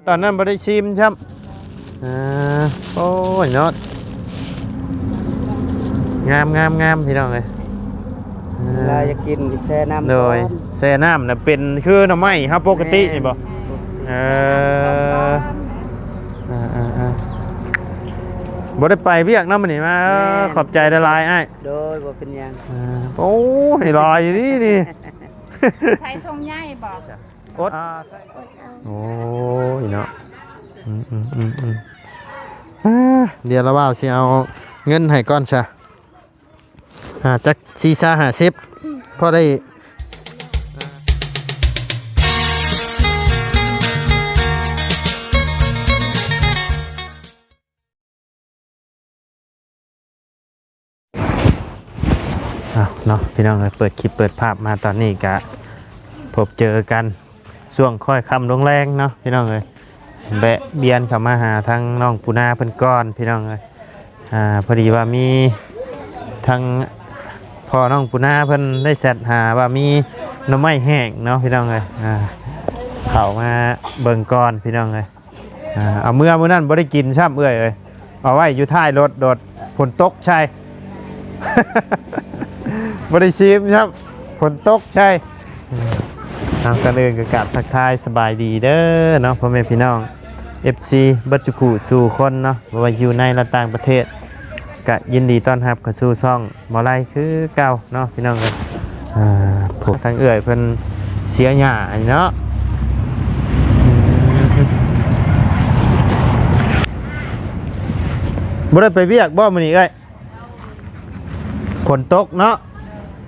ຕອນນັ້ນບໍ່ໄດ້ຊີມຊ້ຳ. ອ່າ ໂອ້ຍເນາະ ງາມໆໆ ພີ່ນ້ອງເອີຍ. ເວລາຢາກກິນແຊ່ນ້ຳ ໂດຍ ກ່ອນ ແຊ່ນ້ຳນະ ເປັນຄືໜໍ່ໄມ້ເຮົາປົກກະຕິນີ້ບໍ່? ແມ່ນ ເອີ ອ່າໆໆ ບໍ່ໄດ້ໄປວຽກເນາະມື້ນີ້ມາ. ແມ່ນ ຂອບໃຈຫຼາຍໆ ອ້າຍ. ໂດຍ ບໍ່ເປັນຫຍັງ. ອ່າ ໂອ້ຍ ຫຼາຍອີ່ຫຼີນີ້. ໃສ່ຖົງໃຫຍ່ບໍ່? ອົດ ອ່າ ໃສ່ ໂອ້ຍເນາະ ອືມໆໆໆ ອ່າ ດຽວລະບ່າວຊິເອົາເງິນໃຫ້ກ່ອນຊະ. ອ່າ ຈັກສີ່ຊາຫ້າສິບ ພໍໄດ້. ເອົາເນາະ ພີ່ນ້ອງເອີຍ ເປີດຄລິບເປີດພາບມາຕອນນີ້ກະພົບເຈີກັນ ຊ່ວງຄ່ອຍຄ່ຳລົງແລງເນາະ ພີ່ນ້ອງເອີຍ. ແວະວຽນເຂົ້າມາຫາທາງນ້ອງປູນາເພິ່ນກ່ອນ ພີ່ນ້ອງເອີຍ. ອ່າ ພໍດີວ່າມີທາງພໍ່ນ້ອງປູນາເພິ່ນໄດ້ແຊັດຫາວ່າມີໜໍ່ໄມ້ແຫ້ງເນາະ ພີ່ນ້ອງເອີຍ. ອ່າ ເຂົ້າມາເບິ່ງກ່ອນ ພີ່ນ້ອງເອີຍ. ອ່າ ເອົາເມືອມື້ນັ້ນບໍ່ໄດ້ກິນຊ້ຳເອື້ອຍເອີຍ ເອົາໄວ້ຢູ່ທ້າຍລົດໂດດ ຝົນຕົກໃສ່ ບໍ່ໄດ້ຊີມຊ້ຳ ຝົນຕົກໃສ່. ເອົາ ກ່ອນອື່ນກໍກາບທັກທາຍສະບາຍດີເດີເນາະ ພໍ່ແມ່ພີ່ນ້ອງ ເອັຟຊີ ເບິດສູ່ຄູ່ສູ່ຄົນເນາະ ບໍ່ວ່າຢູ່ໃນ ແລະ ຕ່າງປະເທດ ກະຍິນດີຕ້ອນຮັບເຂົ້າສູ່ຊ່ອງ ບໍ່ໄລ່ຄືເກົ່າເນາະ ພີ່ນ້ອງເອີຍ. ອ່າ ພວກທາງເອື້ອຍເພິ່ນເສຍຫຍ້ານີ້ເນາະ. ບໍ່ໄດ້ໄປວຽກບໍ່ມື້ນີ້ເອື້ອຍ? ຝົນຕົກເນາະ.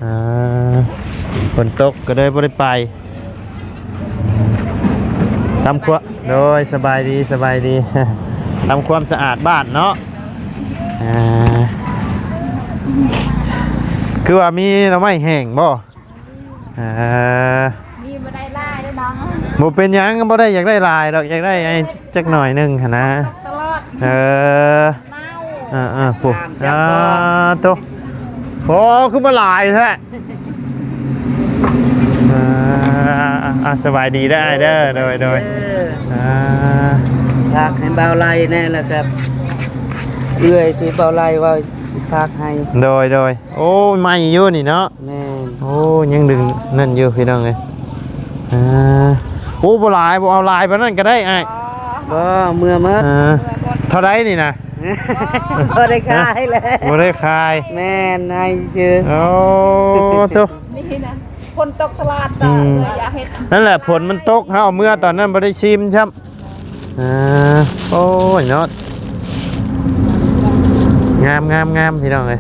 ອ່າ ຝົນຕົກກໍເລີຍບໍ່ໄດ້ໄປ. ທຳຄວາມ ໂດຍ ສະບາຍດີ ສະບາຍດີ. ທຳຄວາມສະອາດບ້ານເນາະ. ອ່າ ຄືວ່າມີໜໍ່ໄມ້ແຫ້ງບໍ່? ເອີ ມີ ບໍ່ໄດ້ຫຼາຍເດ້ນ້ອງ. ບໍ່ເປັນຫຍັງ ບໍ່ໄດ້ຢາກໄດ້ຫຼາຍດອກ ຢາກໄດ້ໄອ້ຈັກໜ້ອຍໜຶ່ງຫັ້ນນະ. ຕະຫຼອດ ເອີ ເນົ່າ ເອີໆ ຜູ້ ອ່າ ໂຕ ໂອ້ ຄືມາຫຼາຍແທ້. ອ່າ ອ່າ ສະບາຍດີເດີອ້າຍເດີ. ໂດຍ ໂດຍ ເອີ ອ່າ ຝາກໃຫ້ບ່າວໄລ່ແດ່ ແລ້ວກໍເອື້ອຍທີ່ບ່າວໄລ່ວ່າຊິຝາກໃຫ້. ໂດຍ ໂດຍ ໂອ້ ໃໝ່ຢູ່ນີ້ເນາະ. ແມ່ນ ໂອ້ ຍັງດຶງນັ້ນຢູ່ ພີ່ນ້ອງເອີຍ. ອ່າ ໂອ້ ບໍ່ຫຼາຍ ບໍ່ເອົາຫຼາຍປານນັ້ນກໍໄດ້ອ້າຍ. ບໍ່ ເມືອໝົດ. ອ່າ ເທົ່າໃດນີ້ນະ? ບໍ່ໄດ້ຂາຍແຫຼະ ບໍ່ໄດ້ຂາຍ. ແມ່ນ ໃຫ້ຊື່. ໂອ້ ໂທ້ ນີ້ນະ ຝົນຕົກຕະຫຼາດ. ອືມ ເອີ ຢ່າເຮັດ ນັ້ນແຫຼະ ຝົນມັນຕົກ ເຮົາເອົາເມືອຕອນນັ້ນບໍ່ໄດ້ຊີມຊ້ຳ. ອ່າ ໂອ້ຍເນາະ ງາມໆໆ ພີ່ນ້ອງເອີຍ.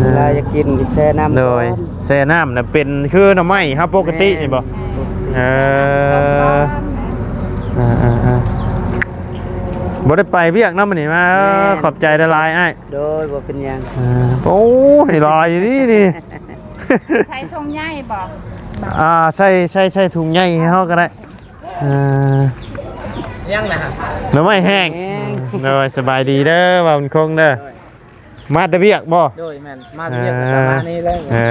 ເວລາຢາກກິນແຊ່ນ້ຳ ໂດຍ ກ່ອນ ແຊ່ນ້ຳນະ ເປັນຄືໜໍ່ໄມ້ເຮົາປົກກະຕິນີ້ບໍ່? ແມ່ນ ເອີ ອ່າໆໆ ບໍ່ໄດ້ໄປວຽກເນາະມື້ນີ້ມາ. ແມ່ນ ຂອບໃຈຫຼາຍໆ ອ້າຍ. ໂດຍ ບໍ່ເປັນຫຍັງ. ອ່າ ໂອ້ຍ ຫຼາຍອີ່ຫຼີນີ້. ໃສ່ຖົງໃຫຍ່ບໍ່? ອ່າ ໃສ່ ໃສ່ ໃສ່ຖົງໃຫຍ່ໃຫ້ເຮົາກໍໄດ້. ເອີ ຍັງນະ ໜໍ່ໄມ້ແຫ້ງ. ແຫ້ງ ໂດຍ ສະບາຍດີເດີ ບ່າວບຸນຄົງເດີ. ໂດຍ ມາແຕ່ວຽກບໍ່? ໂດຍ ແມ່ນ ມາແຕ່ວຽກ ເອີ ກໍມານີ້ເລີຍ. ເອີ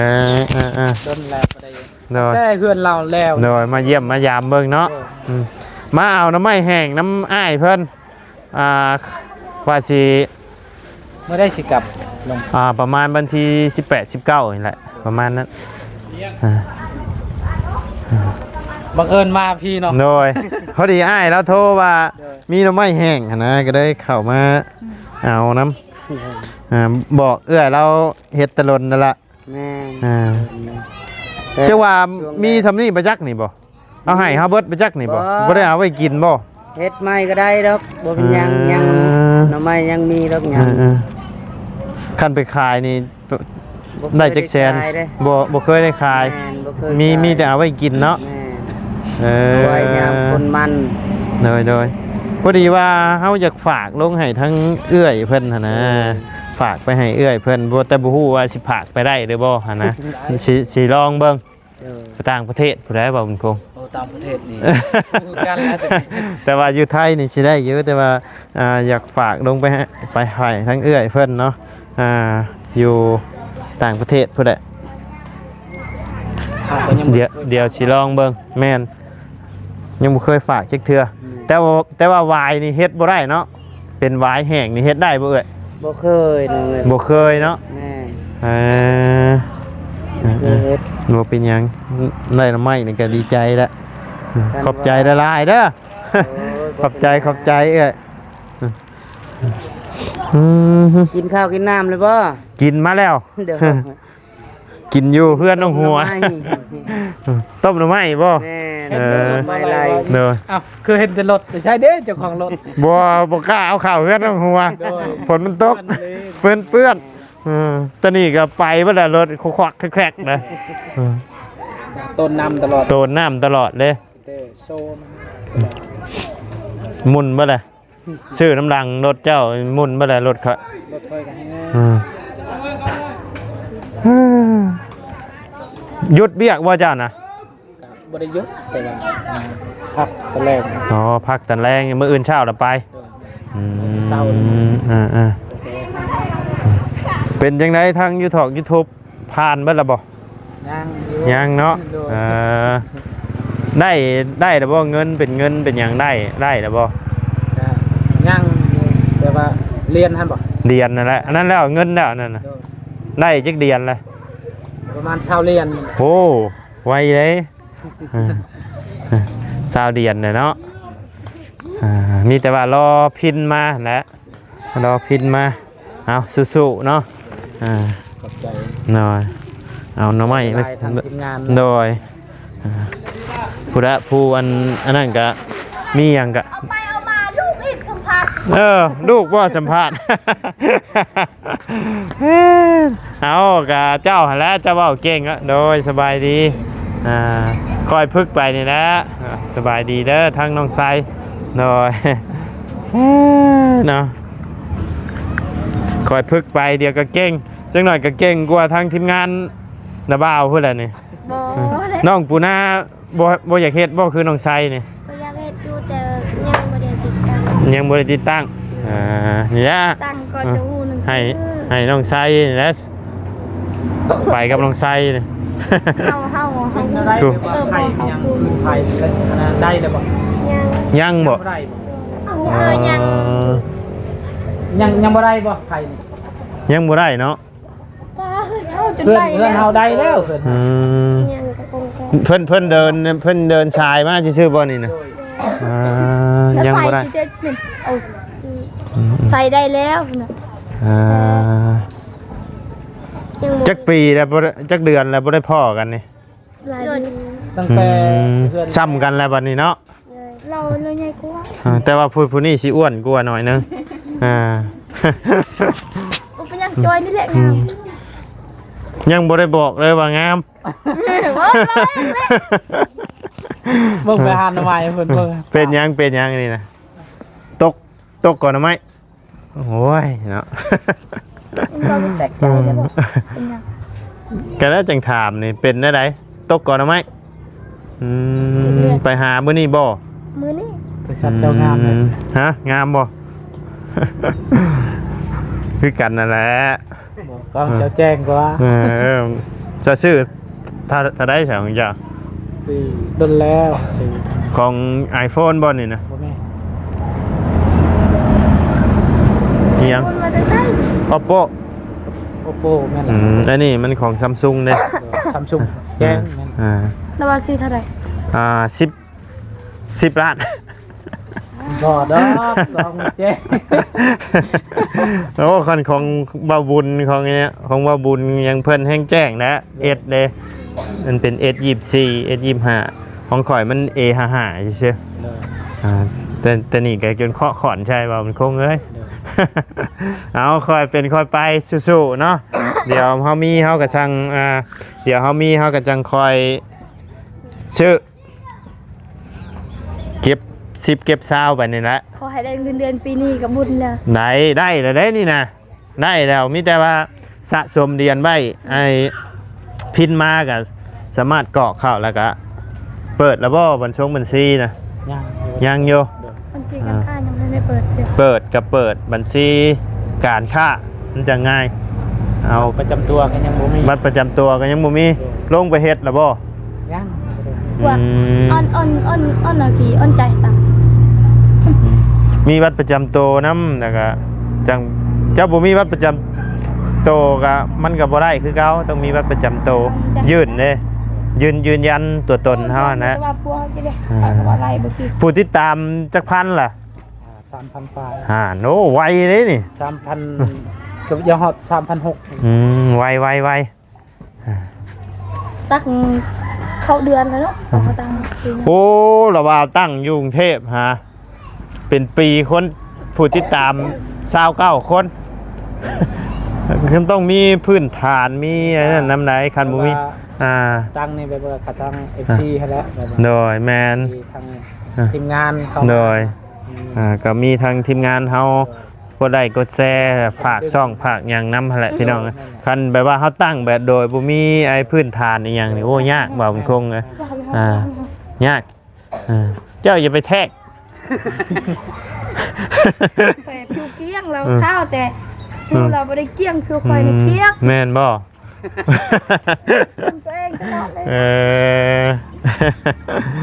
ເອີ ເອີ ດົນແລ້ວບໍ່ໄດ້ ໂດຍ ແຕ່ເຮືອນລາວແລ້ວ. ໂດຍ ມາຢ້ຽມມາຢາມເບິ່ງເນາະ. ໂດຍ ອືມ ມາເອົາໜໍ່ໄມ້ແຫ້ງນຳອ້າຍເພິ່ນ. ອ່າ ວ່າຊິ ເມື່ອໃດຊິກັບລົງ? ອ່າ ປະມານວັນທີສິບແປດ ສິບເກົ້ານີ້ແຫຼະ ປະມານນັ້ນ. ອ່າ ບັງເອີນມາພີ້ເນາະ. ໂດຍ ພໍດີອ້າຍລາວໂທວ່າ ໂດຍ ມີໜໍ່ໄມ້ແຫ້ງຫັ້ນນະ ກໍເລີຍເຂົ້າມາເອົານຳ. ອ່າ ບອກເອື້ອຍລາວເຮັດແຕ່ດົນນັ້ນລະ. ແມ່ນ ອ່າ ແຕ່ ເຈົ້າວ່າ ຊ່ວງແລກ ມີສ່ຳນີ້ປະຈັກນີ້ບໍ່? ເອົາໃຫ້ເຮົາເບິດປະຈັກນີ້ບໍ່? ບໍ່ ບໍ່ໄດ້ເອົາໄວ້ກິນບໍ່? ເຮັດໃໝ່ກໍໄດ້ດອກ ບໍ່ເປັນຫຍັງ. ອ່າ ຍັງໜໍ່ໄມ້ຍັງມີດອກ ຍັງ ເອີໆ ຄັນໄປຂາຍນີ້ ບໍ່ເຄີຍ ໄດ້ຈັກແສນ? ໄດ້ຂາຍເດ້ ບໍ່ ບໍ່ເຄີຍໄດ້ຂາຍ. ແມ່ນ ບໍ່ເຄີຍ ມີ ຂາຍ ມີແຕ່ເອົາໄວ້ກິນເນາະ. ແມ່ນ ເອີ ເອົາໄວ້ຍາມຄົນມັນ. ໂດຍ ໂດຍ ພໍດີວ່າເຮົາຢາກຝາກລົງໃຫ້ທາງເອື້ອຍເພິ່ນຫັ້ນນະ. ໂດຍ ຝາກໄປໃຫ້ເອື້ອຍເພິ່ນ ບໍ່ ແຕ່ບໍ່ຮູ້ວ່າຊິຝາກໄປໄດ້ຫຼືບໍ່ຫັ້ນນະ. ຊິ ຊິລອງເບິ່ງ. ໂດຍ ໄປຕ່າງປະເທດຜູ້ໃດ ບ່າວບຸນຄົງ? ໂອ້ ຕ່າງປະເທດນີ້ ຮູ້ກັນແລ້ວ ແຕ່ວ່າຢູ່ໄທນີ້ຊິໄດ້ຢູ່ ແຕ່ວ່າ ອ່າ ຢາກຝາກລົງໄປໃຫ້ ໄປໃຫ້ທາງເອື້ອຍເພິ່ນເນາະ. ອ່າ ຢູ່ຕ່າງປະເທດພຸ້ນແຫຼະ. ດຽວ ດຽວຊິລອງເບິ່ງ. ແມ່ນ ຍັງບໍ່ເຄີຍຝາກຈັກເທື່ອ. ອືມ ຕ່ວ່າ ແຕ່ວ່າຫວາຍນີ້ເຮັດບໍ່ໄດ້ເນາະ ເປັນຫວາຍແຫ້ງນີ້ເຮັດໄດ້ບໍ່ເອື້ອຍ? ບໍ່ເຄີຍເນາະ ບໍ່ເຄີຍເນາະ. ແມ່ນ ເອີ ບໍ່ເຄີຍເຮັດ ບໍ່ເປັນຫຍັງ ໄດ້ໜໍ່ໄມ້ນີ້ກໍດີໃຈແລ້ວ. ຂອບໃຈຫຼາຍໆເດີ. ໂອ້ຍ ຂອບໃຈ ຂອບໃຈເອື້ອຍ. ອືມ ກິນເຂົ້າກິນນ້ຳແລ້ວບໍ່? ກິນມາແລ້ວ ໂດຍ ກິນຢູ່ເຮືອນນ້ອງຫົວ ຕົ້ມໜໍ່ໄມ້ ຕົ້ມໜໍ່ໄມ້ບໍ່? ແມ່ນ ເອີ ຕົ້ມໜໍ່ໄມ້ໄລ່ ໂດຍ. ອ້າວ ຄືເຫັນແຕ່ລົດ ໃຊ່ເດ້ເຈົ້າຂອງລົດ ບໍ່ ບໍ່ກ້າເອົາເຂົ້າເຮືອນນ້ອງຫົວ ໂດຍ ຝົນມັນຕົກ ເປື້ອນເລີຍ ເປື້ອນໆ. ເອີ ຕອນນີ້ກໍໄປເບິດແລ້ວ ລົດຄວັກໆແຄກໆນະ ເອີ ໂຕນນ້ຳຕະຫຼອດ ໂຕນນ້ຳຕະຫຼອດເດ້ ແຕ່ໂຊນ ໝຸ່ນເບິດແລ້ວ. ຊື້ນຳຫຼັງລົດເຈົ້າໝຸ່ນເບິດແລ້ວ ລົດຂ້ອຍ ລົດຂ້ອຍກໍແຮງ ອືມ ຢຸດວຽກບໍ່ເຈົ້ານະ? ກໍບໍ່ໄດ້ຢຸດ ແຕ່ວ່າ ອ່າ ພັກຕອນແລງ ອໍ ພັກຕອນແລງ ມື້ອື່ນເຊົ້າລະໄປ ໂດຍ ອືມ ເຊົ້າ ເອີໆ ໂອເຄ ເປັນຈັ່ງໃດທາງຢູທອກຢູທູບ ຜ່ານເບິດແລ້ວບໍ່? ຍັງຢູ່ ຍັງເນາະ ໂດຍ ເອີ ໄດ້ ໄດ້ແລ້ວບໍ່? ເງິນເປັນເງິນເປັນຫຍັງໄດ້ ໄດ້ແລ້ວບໍ່? ກໍຍັງຢູ່ ແຕ່ວ່າລຽນຫັ້ນບໍ່? ລຽນນັ້ນແຫຼະ ອັນນັ້ນແລ້ວ ເງິນແລ້ວອັນນັ້ນນະ ໂດຍ ໄດ້ຈັກລຽນລະ? ປະມານຊາວລຽນ ໂອ້ ໄວເດ້ ເອີ ຊາວລຽນແຫຼະເນາະ ອ່າ ມີແຕ່ວ່າລໍພິມມາຫັ້ນແຫຼະ ລໍພິມມາ ເອົາ ສູ້ໆເນາະ ອ່າ ຂອບໃຈ ໂດຍ ເອົາໜໍ່ໄມ້ ຫຼາຍໆ ທາງທີມງານ ໂດຍ ອ່າ ຜູ້ລະ ຜູ້ອັນ ອັນນັ້ນກະ ມີຫຍັງກະ ເອົາໄປເອົາມາ ລູກອີກສຳພາດ ເອີ ລູກບໍ່ສຳພາດ ເອົາ ກະເຈົ້າຫັ້ນແຫຼະ ເຈົ້າເວົ້າເກັ່ງເນາະ ໂດຍ ສະບາຍດີ ອ່າ ຄ່ອຍຝຶກໄປນີ້ແຫຼະ ອ່າ ສະບາຍດີເດີ ທັງນ້ອງໄຊ ໂດຍ ເອີ ເນາະ ຄ່ອຍຝຶກໄປ ດຽວກໍເກັ່ງ ຈັກໜ້ອຍກໍເກັ່ງກວ່າທາງທີມງານນະບ່າວພຸ້ນແຫຼະນີ້. ບໍ່ ອືມ ແຫຼະ ນ້ອງປູນາບໍ່ ບໍ່ຢາກເຮັດບໍ່ ຄືນ້ອງໄຊນີ້? ກໍຢາກເຮັດຢູ່ ແຕ່ຍັງບໍ່ໄດ້ຕິດຕັ້ງ ຍັງບໍ່ໄດ້ຕິດຕັ້ງ ອ່າ ນີ້ລະ ຕັ້ງກໍຈະຮູ້ໜັງສື ໃຫ້ ໃຫ້ນ້ອງໄຊນີ້ແຫຼະ ໄປກັບນ້ອງໄຊນີ້ ເຮົາ ເຮົາ ເຮົາ ເອີ ບໍ່ເຂົ້າກຸ່ມ ໄດ້ແລ້ວບໍ່? ຍັງ ຍັງບໍ່? ຍັງບໍ່ໄດ້ບໍ່? ເອີ ຍັງ ອໍ ຍັງ ຍັງ ຍັງບໍ່ໄດ້ບໍ່ ໄຜນີ້? ຍັງບໍ່ໄດ້ເນາະ ເຮືອນເຮົາຈົນໄດ້ແລ້ວ ເຮືອນເຮົາໄດ້ແລ້ວ ເຮືອນ ອືມ ຍັງກະປົງແກ ເພິ່ນ ເພິ່ນເດີນ ເພິ່ນເດີນສາຍມາຊື່ໆບໍ່ນີ້ນະ? ໂດຍ ອ່າ ຍັງບໍ່ໄດ້ ໃສ່ໄດ້ແລ້ວນະ ອ່າ ຍັງບໍ່ ຈັກປີແລ້ວບໍ່ໄດ້ ຈັກເດືອນແລ້ວບໍ່ໄດ້ພໍ້ກັນນີ້? ຫຼາຍເດືອນ ຕັ້ງແຕ່ ອືມ ເຮືອນ ຊ້ຳກັນແລ້ວບັດນີ້ເນາະ ລາວ ລາວໃຫຍ່ກວ່າ ອ່າ ແຕ່ວ່າຜູ້ ຜູ້ນີ້ຊິອ້ວນກວ່າໜ້ອຍໜຶ່ງ ອ່າ ໂອ້ ເປັນຫຍັງ ຈອຍນີ້ແຫຼະງາມ ອືມ ຍັງບໍ່ໄດ້ບອກເລີຍວ່າງາມ ເອີ ເວົ້າ ເວົ້າເອງແຫຼະ ເບິ່ງໄປຫາໜໍ່ໄມ້ເພິ່ນເບິ່ງ ເປັນຫຍັງ ເປັນຫຍັງນີ້ນະ ຕົກ ຕົກກ່ອນໜໍ່ໄມ້ ໂອ້ຍເນາະ ມັນບໍ່ແປກໃຈແລ້ວບໍ່ ເປັນຫຍັງ ກະແລ້ວຈັ່ງຖາມນີ້ ເປັນແນວໃດ ຕົກກ່ອນເອົາໄມ້ ອືມ ເປັນເລື່ອງ ໄປຫາມື້ນີ້ບໍ່? ມື້ນີ້ ໂທລະສັບເຈົ້າງາມເລີຍ ອືມ ຮະ ງາມບໍ່? ຄືກັນນັ້ນແຫຼະ ບໍ່ ກ້ອງເຈົ້າແຈ້ງກວ່າ ເອີ ເຈົ້າຊື້ ເທົ່າ ເທົ່າໃດຊະຂອງເຈົ້າ? ຊື້ດົນແລ້ວ ຊື້ ຂອງໄອໂຟນບໍ່ນີ້ນະ? ບໍ່ແມ່ນ ອີຫຍັງ? ໂຟນມາແຕ່ໃສ? ໂອໂປ ໂອໂປ ແມ່ນລະ ອືມ ອັນນີ້ມັນຂອງຊຳຊຸງເດ້ ຊຳຊຸງ ແຈ້ງ ອ່າ ແມ່ນ ອ່າ ລະວ່າຊື້ເທົ່າໃດ? ອ່າ ສິບ ສິບລ້ານ ບໍ່ດອກ ຂອງແຈ້ງ ໂອ້ ຄັນຂອງບ່າວບຸນ ຂອງເນີ້ຍ ຂອງບ່າວບຸນຍັງເພິ່ນແຮ່ງແຈ້ງນະ ເອັດເດ້ ມັນເປັນເອັດ ຊາວສີ່ ເອັດ ຊາວຫ້າ ຂອງຂ້ອຍມັນເອ ຫ້າຫ້າ ຊື່ໆ ໂດຍ ອ່າ ແຕ່ ແຕ່ນີ້ກໍຈົນເຄາະຂອນໃສ່ວ່າມັນຄົງເອີຍ ໂດຍ ເອົາ ຄ່ອຍເປັນຄ່ອຍໄປ ສູ້ໆເນາະ ດຽວເຮົາມີເຮົາກໍສັ່ງ ອ່າ ດຽວເຮົາມີເຮົາກໍຈັ່ງຄ່ອຍຊື້ ເກັບສິບເກັບຊາວໄປນີ້ແຫຼະ ຂໍໃຫ້ໄດ້ເງິນເດືອນປີນີ້ກໍບຸນແລ້ວ ໄດ້ ໄດ້ແລ້ວເດ້ນີ້ນະ ໄດ້ແລ້ວ ມີແຕ່ວ່າສະສົມຫຼຽນໄວ້ ໄອ້ພິນມາກໍສາມາດກອກເຂົ້າ ແລ້ວກໍເປີດລະບໍ່ ບັນຊົງບັນຊີນະ? ຍັງຢູ່ ຍັງຢູ່ ໂດຍ ບັນຊີການຄ້າຍັງບໍ່ໄດ້ເປີດ ເປີດກໍເປີດບັນຊີການຄ້າ ມັນຈະງ່າຍ ເອົາ ບັດປະຈຳຕົວກໍຍັງບໍ່ມີ ບັດປະຈຳຕົວກໍຍັງບໍ່ມີ ໂດຍ ລົງໄປເຮັດລະບໍ່? ຍັງ ອືມ ອອນ ອອນ ອອນ ອອນນະພີ່ ອອນຈ່າຍຕັງ ມີບັດປະຈຳໂຕນຳ ແລ້ວກະຈັ່ງ ເຈົ້າບໍ່ມີບັດປະຈຳໂຕກະ ມັນກະບໍ່ໄດ້ຄືເກົ່າ ຕ້ອງມີບັດປະຈຳໂຕ ຍື່ນເດ້ ຢືນ ຢືນຢັນຕົວຕົນເຮົາຫັ້ນນະ ແຕ່ວ່າພວກເຮົາຊິໄດ້ ອ່າ ເຂົາກໍວ່າໄລ່ບໍ່ຄື ຜູ້ຕິດຕາມຈັກພັນລະ? ອ່າ ສາມພັນປາຍ ອ່າ ໂອ້ ໄວເດ້ນີ້ ສາມພັນ ເກືອບຈະຮອດສາມພັນຫົກ ອືມ ໄວ ໄວ ໄວ. ຕັ້ງເຂົ້າເດືອນແລ້ວເນາະ ອືມ ເຮົາຕັ້ງ ໂອ້ ລະວ່າຕັ້ງຢູ່ກຸງເທບຫາ ເປັນປີຄົນຜູ້ຕິດຕາມຊາວເກົ້າຄົນ ມັນຕ້ອງມີພື້ນຖານ ມີອັນນັ້ນນຳໃດ ຄັນບໍ່ມີ ແຕ່ວ່າ ອ່າ ຕັ້ງນີ້ແບບວ່າກະຕັ້ງ ເອັຟຊີ ຫັ້ນແຫຼະ ແບບວ່າ ໂດຍ ແມ່ນ ມີທັງ ອ່າ ທີມງານເຂົ້າມາ ໂດຍ ອືມ ອ່າ ກໍມີທັງທີມງານເຮົາ ໂດຍ ກົດໄລ້ກົດແຊ ຝາກຊ່ອງຝາກຫຍັງນຳຫັ້ນແຫຼະ ພີ່ນ້ອງ ແມ່ນໆ ຄັນແບບວ່າເຮົາຕັ້ງແບບໂດຍບໍ່ມີໄອ້ພື້ນຖານອີ່ຫຍັງນີ້ ໂອ້ ຍາກ ເວົ້າຕົງໆ ເອີ ອ່າ ຍາກ ເອີ ເຈົ້າຢ່າໄປແທກ ແບບຜິວກ້ຽງ ລາວ ເອີ ຂາວ ແຕ່ຜິວ ເອີ ລາວບໍ່ໄດ້ກ້ຽງ ຜິວຂ້ອຍນີ້ ອືມ ກ້ຽງ ແມ່ນບໍ່? ຊົມຕົວເອງຕະຫຼອດເລີຍ ເອີ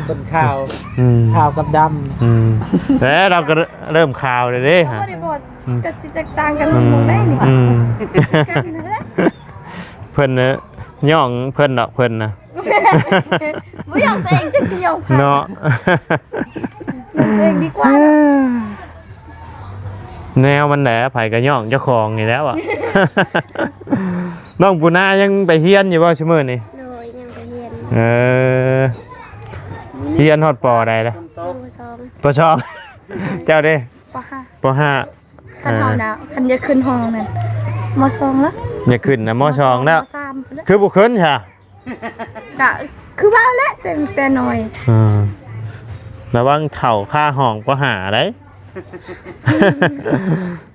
ຄົນຂາວ ອືມ ຂາວກັບດຳ ອືມ ແລ້ວລາວກໍເລີ່ມຂາວແລ້ວເດ້ ເຮົາບໍ່ໄດ້ບອກ ອືມ ກະຊິແຕກຕ່າງກັນ ອືມ ໝ່ອງໃດນີ້ ອືມ ຄືກັນຫັ້ນແຫຼະ ເພິ່ນນະ ຍ້ອງເພິ່ນດອກ ເພິ່ນນະ ບໍ່ຍ້ອງຕົວເອງ ຈັກຊິຍ້ອງໃຜເນາະ ຍ້ອງຕົວເອງດີກວ່າເນາະ ແນວມັນແຫຼະ ໃຜກໍຍ້ອງເຈົ້າຂອງນີ້ແຫຼະ ນ້ອງປູນາຍັງໄປຮຽນຢູ່ບໍ່ຊຸມື້ນີ້? ໂດຍ ຍັງໄປຮຽນ ເອີ ຮຽນຮອດ ປ.ໃດລະ? ປ.ສອງ ປ.ສອງ ເຈົ້າເດ້? ປ.ຫ້າ ປ.ຫ້າ ຄັນເຮົານະ ເອີ ຄັນຢາກຂຶ້ນຫ້ອງນັ້ນ ມ.ສອງ ລະ ຢາກຂຶ້ນນະ ມ.ສອງ ແລ້ວ ມ.ສາມ ພຸ້ນແຫຼະ ຄືບໍ່ຂຶ້ນຊະ? ກະຄືວ່າແຫຼະ ແຕ່ ແຕ່ນ້ອຍ ເອີ ລະວັງເຖົ້າຄາຫ້ອງ ປ.ຫ້າ ໄດ໋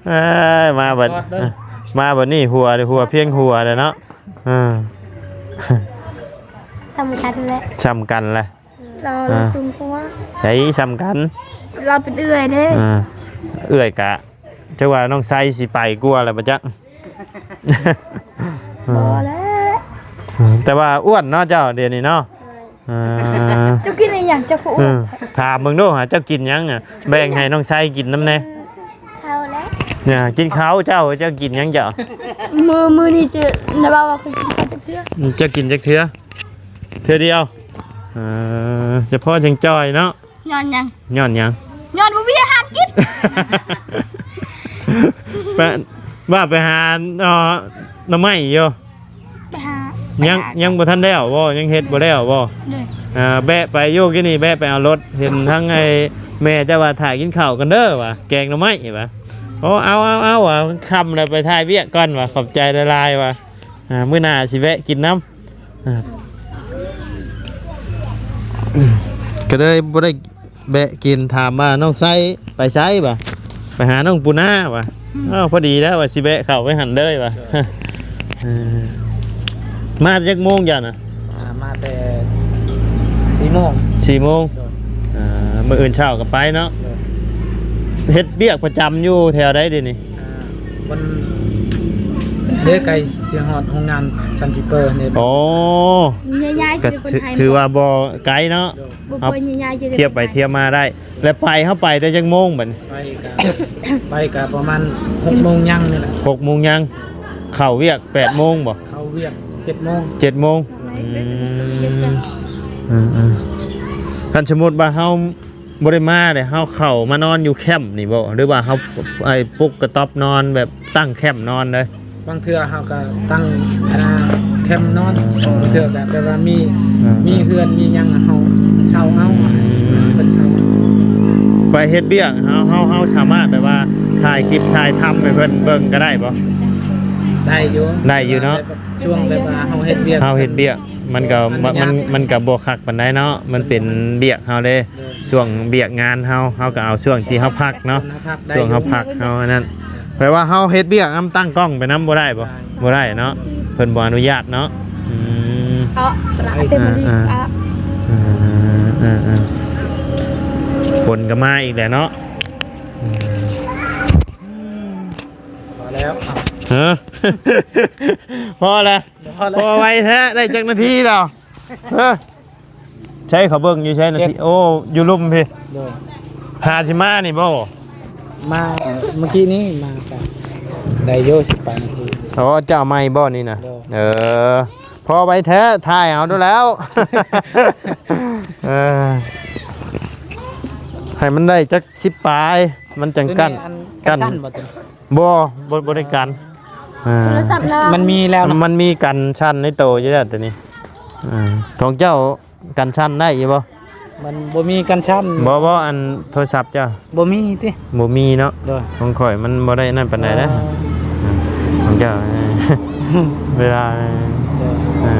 ເອີຍ ມາບັດ ມາບັດນີ້ຫົວ ຫົວພຽງຫົວແລ້ວເນາະ ເອີ ສ່ຳກັນແຫຼະ ສ່ຳກັນແຫຼະ ລາວ ອ່າ ລາວສູງກວ່າ ໃສສ່ຳກັນ ລາວເປັນເອື້ອຍເດ້ ອ່າ ເອື້ອຍກະ ຈັກວ່ານ້ອງໄຊຊິໄປກວ່າແລ້ວບໍ່ຈັກ ບໍ່ແລ້ວ ອ່າ ແຕ່ວ່າອ້ວນເນາະເຈົ້າ ດຽວນີ້ເນາະ ໂດຍ ອ່າ ເຈົ້າກິນອີ່ຫຍັງ ເຈົ້າຄືອ້ວນ ເອີ ຖາມເບິ່ງດູຫາ ເຈົ້າກິນຫຍັງ ອ່າ ແບ່ງໃຫ້ນ້ອງໄຊກິນນຳແດ່ ເຂົ້າແລ້ວ ອ່າ ກິນເຂົ້າ ເຈົ້າ ເຈົ້າກິນຫຍັງເຈົ້າ? ມື້ ມື້ນີ້ຈະໄດ້ເວົ້າວ່າເຄີຍກິນເຂົ້າຈັກເທື່ອ ເຈົ້າກິນຈັກເທື່ອ? ເທື່ອດຽວ ເອີ ສະເພາະຈັ່ງຈ່ອຍເນາະ ຍ້ອນຫຍັງ? ຍ້ອນຫຍັງ? ຍ້ອນບໍ່ມີອາຫານກິນ ໄປ ວ່າໄປຫາ ເອີ ໜໍ່ໄມ້ຢູ່ ໄປຫາ ຍັງ ໄປຫາ ຍັງບໍ່ທັນແລ້ວບໍ່? ຍັງເຮັດບໍ່ແລ້ວບໍ່? ໂດຍ ອ່າ ແບະໄປຢູ່ ກີ້ນີ້ແບະໄປເອົາລົດ ເຫັນທັງໄອ້ແມ່ເຈົ້າວ່າ ຖ້າກິນເຂົ້າກັນເດີວ່າ ແກງໜໍ່ໄມ້ວ່າ ໂອ້ ເອົາ ເອົາ ເອົາວ່າ ຄ່ຳແລ້ວໄປຖ່າຍວຽກກ່ອນວ່າ ຂອບໃຈຫຼາຍໆວ່າ ອ່າ ມື້ໜ້າຊິແວະກິນນຳ ອ່າ ກໍເລີຍບໍ່ໄດ້ແວະກິນ ຖາມວ່ານ້ອງໄຊໄປໃສຫວາ ໄປຫານ້ອງປູນາຫວາ ອືມ ອ້າວ ພໍດີແລ້ວວ່າຊິແວະເຂົ້າໄປຫັ້ນເລີຍຫວາ ເອີ ມາຈັກໂມງເຈົ້ານະ? ອ່າ ມາແຕ່ສີ່ໂມງ ສີ່ໂມງ ໂດຍ ອ່າ ມື້ອື່ນເຊົ້າກໍໄປເນາະ ໂດຍ ເຮັດວຽກປະຈຳຢູ່ແຖວໃດດຽວນີ້? ອ່າ ມັນເດ້ ໃກ້ຊິຮອດໂຮງງານຊັນປີເປີນີ້ ອໍ ໃຫຍ່ໆ ກໍຖື ຖືວ່າບໍ່ໄກເນາະ ໂດຍ ບໍ່ ເອົາ ບໍ່ໃຫຍ່ໆ ທຽບໄປທຽບມາໄດ້ ແລ້ວໄປ ເຮົາໄປແຕ່ຈັກໂມງບັດນີ້? ໄປກະ ໄປກະປະມານຫົກໂມງຍັງນີ້ແຫຼະ ຫົກໂມງຍັງ ເຂົ້າວຽກແປດໂມງບໍ່? ເຂົ້າວຽກເຈັດໂມງ ເຈັດໂມງ ອືມ ເອີໆ ຄັນສົມມຸດວ່າເຮົາ ບໍ່ໄດ້ມາເດ້ ເຮົາເຂົ້າມານອນຢູ່ແຄມນີ້ບໍ່ ຫຼືວ່າເຮົາ ໄອ້ ປຸກກະຕ໊ອບນອນ ແບບຕັ້ງແຄມນອນເດ້? ບາງເທື່ອເຮົາກໍຕັ້ງ ອ່າ ແຄມນອນ ບາງເທື່ອກໍແບບວ່າມີ ອ່າ ມີເຮືອນມີຫຍັງ ເຮົາເຊົ່າເອົາ ອືມ ເພິ່ນເຊົ່າ ໄປເຮັດວຽກ ເຮົາ ເຮົາ ເຮົາສາມາດແບບວ່າຖ່າຍຄລິບຖ່າຍທຳໃຫ້ເພິ່ນເບິ່ງກໍໄດ້ບໍ່? ໄດ້ຢູ່ ໄດ້ຢູ່ເນາະ ແຕ່ວ່າ ຊ່ວງແບບວ່າເຮົາເຮັດວຽກ ເຮົາເຮັດວຽກ ມັນກໍ ມັນ ມັນກໍບໍ່ຄັກປານໃດເນາະ ມັນເປັນວຽກເຮົາເດ້ ໂດຍ ຊ່ວງວຽກງານເຮົາ ເຮົາກໍເອົາຊ່ວງທີ່ເຮົາພັກເນາະ ຊ່ວງເຮົາພັກເຮົາອັນນັ້ນ ແປວ່າເຮົາເຮັດວຽກນຳ ຕັ້ງກ້ອງໄປນຳບໍ່ໄດ້ບໍ່? ບໍ່ໄດ້ເນາະ ເພິ່ນບໍ່ອະນຸຍາດເນາະ ອືມ ເອາະ ປະເຕັມດີ ອ່າ ອ່າ ອ່າ ອ່າ ຝົນກໍມາອີກແລ້ວເນາະ ອືມ ພໍແລ້ວ ຮະ ພໍແລ້ວ ພໍແລ້ວ ພໍໄວແທ້ ໄດ້ຈັກນາທີແລ້ວ ຮະ ໃສ ເຂົາເບິ່ງຢູ່ໃສນາທີ ເຈັດ ໂອ້ ຢູ່ລຸ່ມພີ້ ໂດຍ ຫາຊິມານີ້ບໍ່? ມາມື້ກີ້ນີ້ມາກະໄດ້ຢູ່ສິບປາຍນາທີ. ອໍ ເຈົ້າເອົາໃໝ່ບໍ່ນີ້ນະ? ໂດຍ. ເອີ ພໍໄວແທ້ ຖ່າຍເອົາໂດດແລ້ວ. ເອີ ໃຫ້ມັນໄດ້ຈັກສິບປາຍ ມັນຈັ່ງກັນ. ໂຕນີ້ອັນ ກັນ ກັນຊັ້ນບໍ່ໂຕນີ້? ບໍ່ ບໍ່ ບໍ່ໄດ້ກັນ. ອ່າ ໂທລະສັບລາວ ມັນມີແລ້ວນະ ມັນມີກັນສັ່ນໃນໂຕຢູ່ແລ້ວໂຕນີ້. ອ່າ ຂອງເຈົ້າກັນສັ່ນໄດ້ຢູ່ບໍ່? ມັນບໍ່ມີກັນສັ່ນ. ບໍ່ ບໍ່ ອັນໂທລະສັບເຈົ້າ ບໍ່ມີຕິ? ບໍ່ມີເນາະ. ໂດຍ. ຂອງຂ້ອຍມັນບໍ່ໄດ້ນັ້ນປານໃດເດ້. ເອີ ອ່າ ຂອງເຈົ້າ ເອີ ເວລາ ໂດຍ ເອີ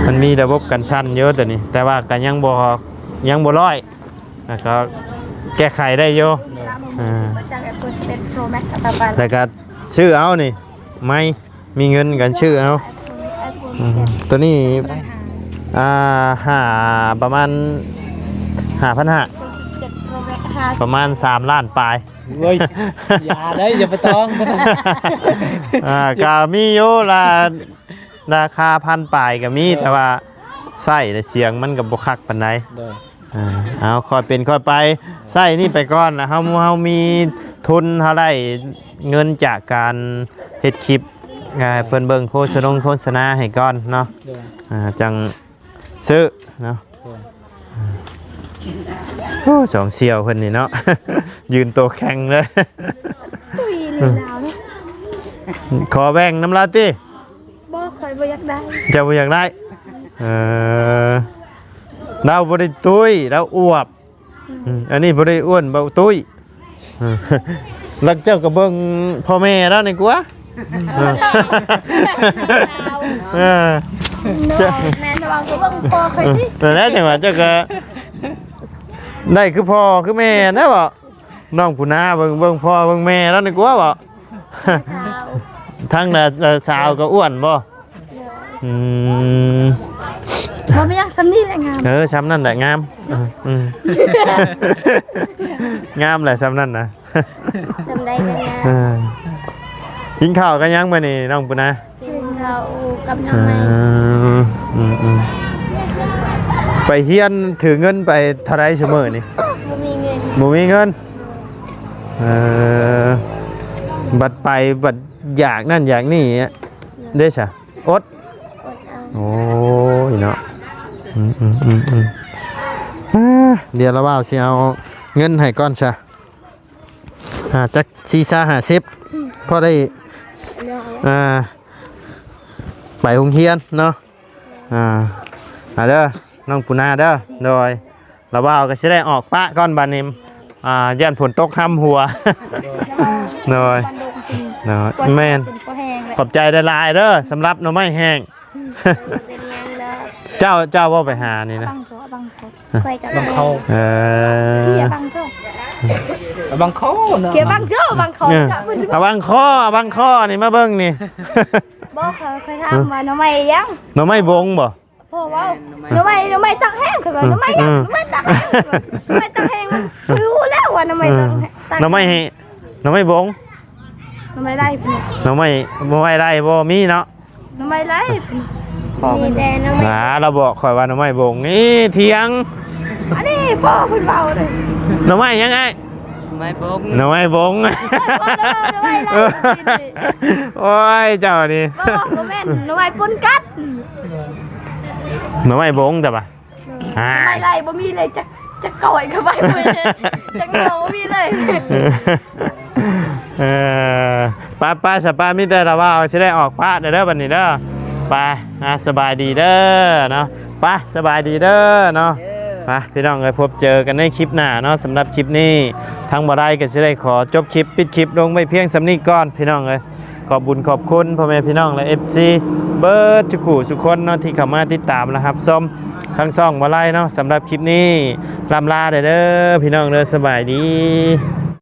ມັນມີລະບົບກັນສັ່ນຢູ່ໂຕນີ້ ແຕ່ວ່າກໍຍັງບໍ່ ຍັງບໍ່ຮ້ອຍ. ແລ້ວກໍແກ້ໄຂໄດ້ຢູ່. ໂດຍ. ອ່າ ມາຈາກ iPhone ສິບເອັດ Pro Max ອັດຕາປັນ ແລ້ວກໍຊື້ເອົານີ້ ໃໝ່ ມີເງິນກໍຊື້ເອົາ. iPhone ອືມ ໂຕນີ້ ອ່າ ຫ້າ ປະມານຫ້າພັນຫ້າ iPhone ສິບເຈັດ Pro Max ຫ້າ ປະມານສາມລ້ານປາຍ. ໂອ້ຍ ຢ່າເດ້ ຢ່າໄປຕ້ອງ. ອ່າ ກໍມີຢູ່ລະ ລາຄາພັນປາຍກໍມີ. ໂດຍ. ແຕ່ວ່າໃຊ້ແລ້ວສຽງມັນກໍບໍ່ຄັກປານໃດ. ໂດຍ. ອ່າ ເອົາ ຄ່ອຍເປັນຄ່ອຍໄປ ໃຊ້ນີ້ໄປກ່ອນ ແລ້ວເຮົາ ເຮົາມີທຶນ ເຮົາໄດ້ເງິນຈາກການເຮັດຄລິບ ອ່າ ເພິ່ນເບິ່ງໂຄສະນົງໂຄສະນາໃຫ້ກ່ອນເນາະ. ໂດຍ. ອ່າ ຈັ່ງຊື້ເນາະ. ໂດຍ. ໂອ້ ສອງສ່ຽວເພິ່ນນີ້ເນາະ ຢືນໂຕແຂງເລີຍ. ຕຸ້ຍເລີຍລາວນີ້ ຂໍແບ່ງນຳລາວຕິ? ບໍ່ ຂ້ອຍບໍ່ຢາກໄດ້. ເຈົ້າບໍ່ຢາກໄດ້? ເອີ ລາວບໍ່ໄດ້ຕຸ້ຍ ລາວອວບ. ອືມ ອັນນີ້ບໍ່ໄດ້ອ້ວນ ເບົາຕຸ້ຍ. ເອີ ແລ້ວເຈົ້າກໍເບິ່ງພໍ່ແມ່ລາວນີ້ກວ່າ. ເອີ ເອີ ເຈົ້າ ແມ່ນລະວັງ ກໍເບິ່ງພໍ່ຂ້ອຍຕິ. ເອີ ນັ້ນແຫຼະ ຈັ່ງວ່າເຈົ້າກໍໄດ້ຄືພໍ່ຄືແມ່ນະບໍ? ນ້ອງປູນາເບິ່ງ ເບິ່ງພໍ່ເບິ່ງແມ່ລາວນີ້ກວ່າບໍ? ທາງ ເອີ ສາວກໍອ້ວນບໍ? ໂດຍ. ອືມ ບໍ່ມີຫຍັງ ສ່ຳນີ້ແຫຼະງາມ. ເອີ ສ່ຳນັ້ນແຫຼະງາມ. ເອີ ອືມ ງາມແຫຼະສ່ຳນັ້ນນະ ສ່ຳໃດກໍງາມ. ເອີ ກິນເຂົ້າກັບຫຍັງມື້ນີ້ນ້ອງປູນາ? ກິນເຂົ້າກັບໜໍ່ໄມ້. ເອີ ອືມໆ ໄປຮຽນຖືເງິນໄປເທົ່າໃດຊຸມື້ນີ້? ບໍ່ມີເງິນ ບໍ່ມີເງິນ. ເອີ ບັດໄປບັດຢາກນັ້ນຢາກນີ້ເດ້ຊະ ອົດ. ອົດເອົາ. ໂອ້ຍເນາະ ອືມໆໆໆ ອ່າ ດຽວລະບ່າວຊິເອົາເງິນໃຫ້ກ່ອນຊະ ອ່າ ຈັກສີ່ຊາຫ້າສິບ ພໍໄດ້ ອ່າ ໄປໂຮງຮຽນເນາະ. ອ່າ ມາເດີ ນ້ອງປູນາເດີ. ໂດຍ. ລະບ່າວກໍຊິໄດ້ອອກປະກ່ອນບາດນີ້ ອ່າ ຢ້ານຝົນຕົກຫ້ຳຫົວ. ໂດຍ ໂດຍ ແມ່ນ. ຂອບໃຈຫຼາຍໆເດີ ສຳລັບໜໍ່ໄມ້ແຫ້ງ. ເຈົ້າ ເຈົ້າບໍ່ໄປຫານີ້ນະ ບັງຄໍ ບັງຄໍ ເອີ ເກຍບັງຄໍ ບັງຄໍເນາະ ເກຍບັງຄໍ ບັງຄໍ ເອີ ເອົາບັງຄໍ ບັງຄໍນີ້ມາເບິ່ງນີ້. ບໍ່ ຂ້ອຍ ຂ້ອຍຖາມວ່າໜໍ່ໄມ້ຫຍັງ ໜໍ່ໄມ້ບົງບໍ່? ພໍ່ເວົ້າ ໜໍ່ໄມ້ ໜໍ່ໄມ້ຕັກແຫ້ງ ຂ້ອຍວ່າ ໜໍ່ໄມ້ຫຍັງ ໜໍ່ໄມ້ຕັກແຫ້ງ ໜໍ່ໄມ້ຕັກແຫ້ງ ຮູ້ແລ້ວວ່າໜໍ່ໄມ້ຕັກແຫ້ງ ໜໍ່ໄມ້ ໜໍ່ໄມ້ບົງ ໜໍ່ໄມ້ໄລ່ ໜໍ່ໄມ້ ໜໍ່ໄມ້ໄລ່ບໍ່ມີເນາະ ໜໍ່ໄມ້ໄລ່ ມີແຕ່ໜໍ່ໄມ້ ອ່າ ລາວບອກຂ້ອຍວ່າໜໍ່ໄມ້ບົງ ນີ້ຖຽງ ອັນນີ້ພໍ່ເພິ່ນເວົ້າເດ້ ໜໍ່ໄມ້ຫຍັງອ້າຍ? ໜໍ່ໄມ້ບົງ ໜໍ່ໄມ້ບົງ ເອີຍ ພໍ່ເດີ ໜໍ່ໄມ້ລາວ ໂອ້ຍ ເຈົ້ານີ້ ບໍ່ ບໍ່ແມ່ນ ໜໍ່ໄມ້ປົນກັດ ໜໍ່ໄມ້ບົງ ແຕ່ວ່າ ອ່າ ໜໍ່ໄມ້ໄລ່ບໍ່ມີເລີຍ ຈັກ ຈັກກ້ອຍກໍໄປບໍ່ມີເລີຍ ຈັກໜໍ່ບໍ່ມີເລີຍ ເອີ ໄປໆ ສະ ໄປ ມີແຕ່ລະວ່າຊິໄດ້ອອກປະເດີ ບັດນີ້ເດີ ໄປ ອ່າ ສະບາຍດີເດີເນາະ ໄປ ສະບາຍດີເດີເນາະ ເດີ ໄປ ພີ່ນ້ອງເອີຍ ພົບເຈີກັນໃນຄລິບໜ້າເນາະ ສຳລັບຄລິບນີ້ ທາງບໍ່ໄດ້ກໍຊິໄດ້ຂໍຈົບຄລິບ ປິດຄລິບລົງໄວ້ພຽງສ່ຳນີ້ກ່ອນ ພີ່ນ້ອງເອີຍ ຂອບບຸນຂອບຄຸນພໍ່ແມ່ພີ່ນ້ອງ ແລະ ເອັຟຊີ ເບິດທຸກຜູ້ທຸກຄົນເນາະ ທີ່ເຂົ້າມາຕິດຕາມ ແລະ ຮັບຊົມທາງຊ່ອງບໍ່ໄດ້ເນາະ ສຳລັບຄລິບນີ້ ລ່ຳລາເດີ ພີ່ນ້ອງເດີ ສະບາຍດີ.